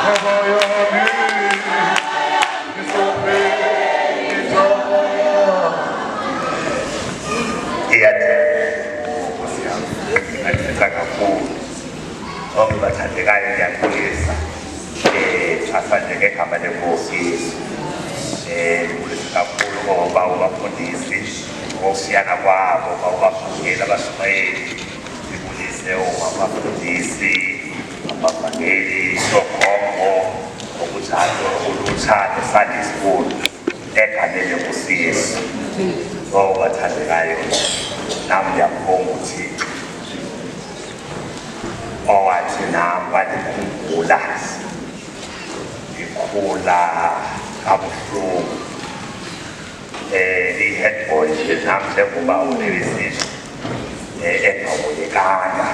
Tshaba yami Iyathetha, Nkosi yam, ingathetha kakhulu. Bonke bathandekayo ndiyabulisa asanje ngegama lenkosi Yesu. Ndibulisa kakhulu ngoba ubafundisi ngokushiyana kwabo, bawubafundeli abashumayeli, ndibulise omabafundisi, abavangeli, sogogo, ngokunjalo ulutsha ne-Sunday school egameni lenkosi Yesu. Oh bathandekayo, nami ndiyambonga uThixo owathi nami wandikhumbula ndikhula kabuhlungu. I-head boy nje nami njengoba unelisisho engahoyekanga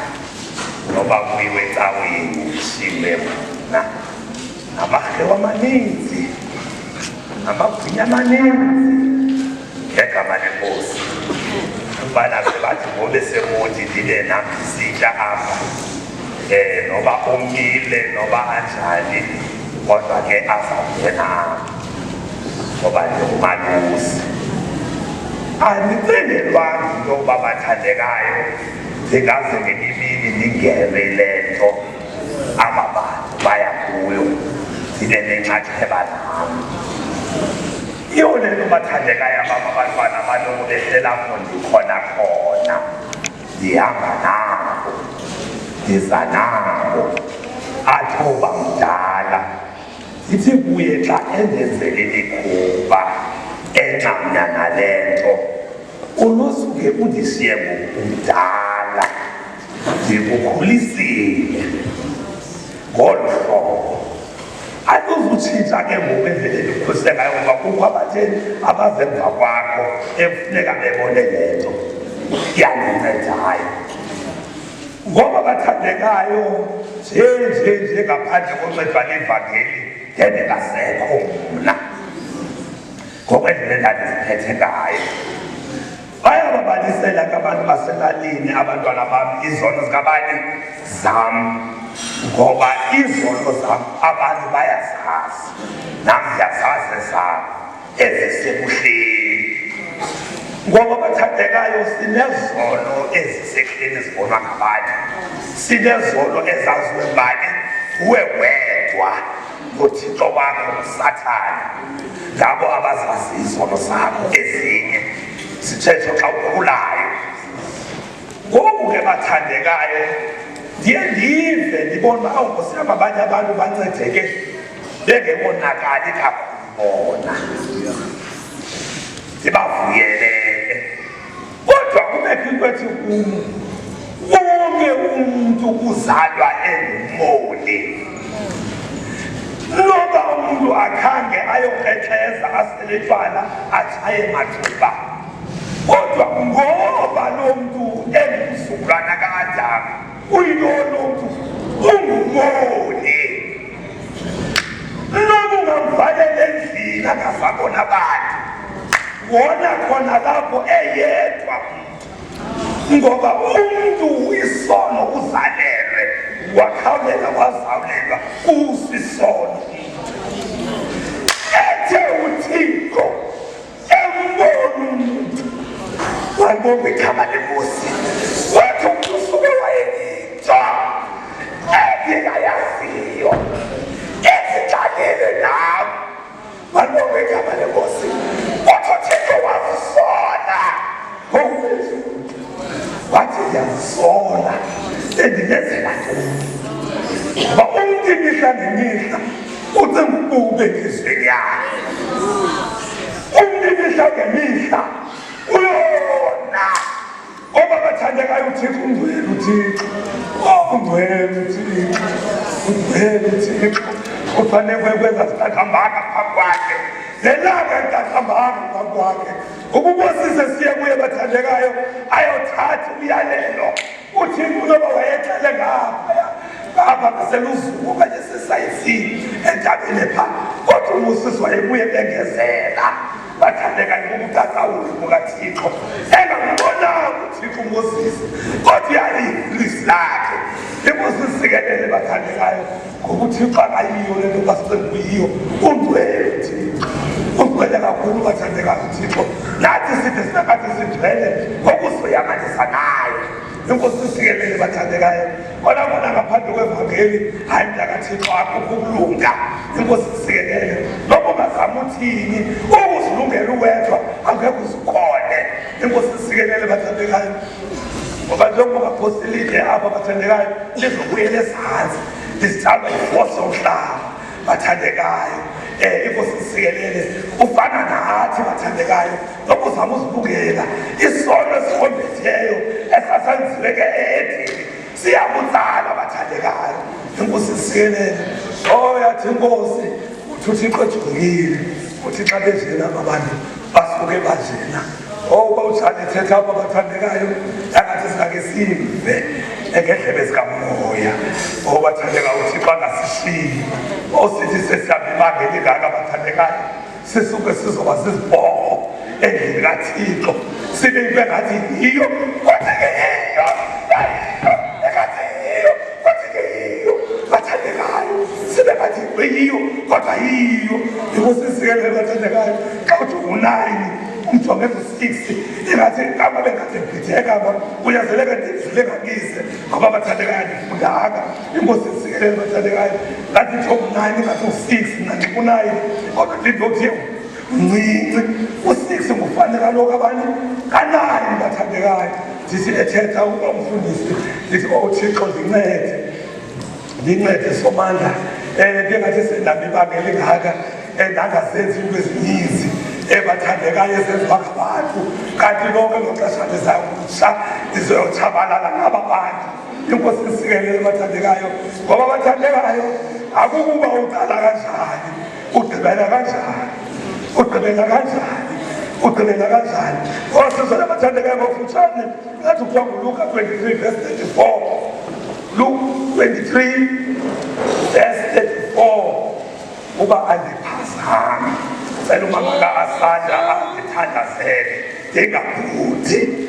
noba kuyiwe ecaweni ndishiywe mna namarhewu amaninzi namagwinya amaninzi ngegama lenkosi, ubana ze bathi ngobe semonti ndibe nam ndisitya apha noba omile noba anjani, kodwa ke azawungena apha ngoba ndingumalusi. Andicingelwanga into yokuba bathandekayo ndingaze ngenye imini ndingene le nto aba bantu baya kuyo, ndibe nenxaxheba nam. Yiyo le nto bathandekayo abam abantwana baloko behlela apho ndikhona khona, ndihamba nabo, ndiza nabo. Athi uba mdala ndithi kuye xa endenzele imikhuba enxamna nale nto, unosuke undishiye ngokumdala, ndikukhulisile ngolu hlobo, andizutshintsha ke ngoku endlela endikhulise ngayo, ngoba kukho abatheni abazemva kwakho ekufuneka bebone le nto yandincedayo. Ngoba bathandekayo, nje nje nje ngaphandle koncedwa livangeli ngendingasekho mna ngokwendlela endandiziphethe ngayo. Bayababalisela ke abantu baselalini abantwana bam izono zikabani zam, ngoba izono zam abantu bayazazi, nam ndiyazazi ezam ezisekuhleni. Ngoba bathandekayo, sinezono ezisekuhleni ezibonwa ngabantu, sinezono ezaziwe ngubani? Nguwe wedwa noThixo wakho noSathana, ngabo abazazi izono zakho. Ezinye sithetho xa ukhulayo. Ngoku ke bathandekayo, ndiye ndive ndibona uba awu nkosi yam, abanye abantu bancedeke bengekonakali kakhulu bona, ndibavuyele ke, kodwa kubekho into ethi kum wonke umntu uzalwa engumoni. Noba umntu akhange ayokrexeza, asele tywala, atshaye mathuba, kodwa ngoba lo mntu engumzukulwana ka-Adamu, uyintoni lo mntu? Ungumoni. Noba ungamvalela endlini akazabona abantu, wona khona lapho eyedwa, ngoba umntu isono uzalelwe, wakhawulela, wazawulelwa kusisono. Ethe uThixo embona umuntu, walibonga igama lenkosi, wathi umuntu usuke wayeyinto endingayaziyo ezixakile nam. Malibongwe igama lenkosi. Wathi uThixo wazisola ngokuwethu, wathi ndiyazisola endinenzela ntoni, ngoba umntu imihla ngemihla ucinga ububi entliziyweni yakhe. Umntu imihla ngemihla uyona. Ngoba bathandekayo, uThixo ungcwele, uThixo ungcwele, uThixo ungcwele, uThixo kufanele kwenza ziqaqambanga phambi kwakhe, nelanga liqaqambanga phambi kwakhe. Ububosise siye kuye bathandekayo ayothatha umyalelo uThixo unoba wayexele ngaphaya ngapha ngaseluzuko okanye sesayisini entabeni pha, kodwa uMoses wayebuye bengezela. Bathandekayo kubuqaqawuli bukaThixo engambonanga uThixo uMoses, kodwa uyaliva ilizwi lakhe. Inkosi isikelele bathandekayo, ngoba uThixo akayiyo le nto basicinga uyiyo. Ungcwele uThixo, ungcwele kakhulu bathandekayo uThixo. Nathi sithi singathi singcwele ngokuzoyamanisa naye. Inkosi isikelele bathandekayo. Kona kona ngaphandle kwevangeli, hayi mntakaThixo, akukho ukulunga. Inkosi isikelele. Noba ungazama uthini ukuzilungela uwedwa, angeke uzikhone. Inkosi isikelele bathandekayo, ngoba njengoba ngaphosa ilitye apha bathandekayo, lizobuyela ezantsi, lizitsalwa yifosi yomhlaba bathandekayo. Inkosi isikelele. Ufana nathi bathandekayo, noba uzama uzibukela isono esikhombetheyo esasenziwe ke e-Edeni siyakutsala bathandekayo. Inkosi isikelele. Oh, yathi inkosi, uthi uThixo ejongile, uthi xa benjena aba bantu basuke banjena. Oh, uba uJane ethetha apha bathandekayo, yangathi singake sive ngeendlebe zikamoya. Oh, bathandekayo, uThixo angasishiyi. Oh, sithi sesihamba ibanga elingaka bathandekayo, sisuke sizoba ziziporho endlini kaThixo, sibe into engathi yiyo, kodwa ke yiyo, ayiyo, engathi yiyo, kodwa ke yiyo bathandekayo, sibe ngathi yiyo, kodwa yiyo. Inkosi isikelele bathandekayo. Xa uthi u-9 umjonge ngu-6, ingathi kama bengathi ndibhideka ba kunyanzeleka ndidlule ngakise, ngoba bathandekayo andifundanga. Inkosi isikelele bathandekayo. Ngathi ndithi u-9 ingathi u-6, mna ndiku-9, kodwa ndindothi mncinci u-6 ngufane kaloku abanye ka-9 bathandekayo. Ndithi ethetha umfundisi, ndithi oh Thixo ndincede, ndincede Somandla. Ndingathi sendaba ibanga elingaka, ndangazenzi into ezininzi ebathandekayo ezenziwa ngabantu, kanti lonke lo xesha ndizakutsha, ndizoyotshabalala naba bantu. Inkosi isikelele bathandekayo, ngoba bathandekayo akukuba uqala kanjani, ugqibela kanjani, ugqibela kanjani, ugqibela kanjani. Osizona bathandekayo ngokufutshane, ngathi kuthiwa nguLuka 23 verse 34. Luke 23 verse 34. Uba andiphazami, cela umama ka-Asanda andithandazele ndingabhudi.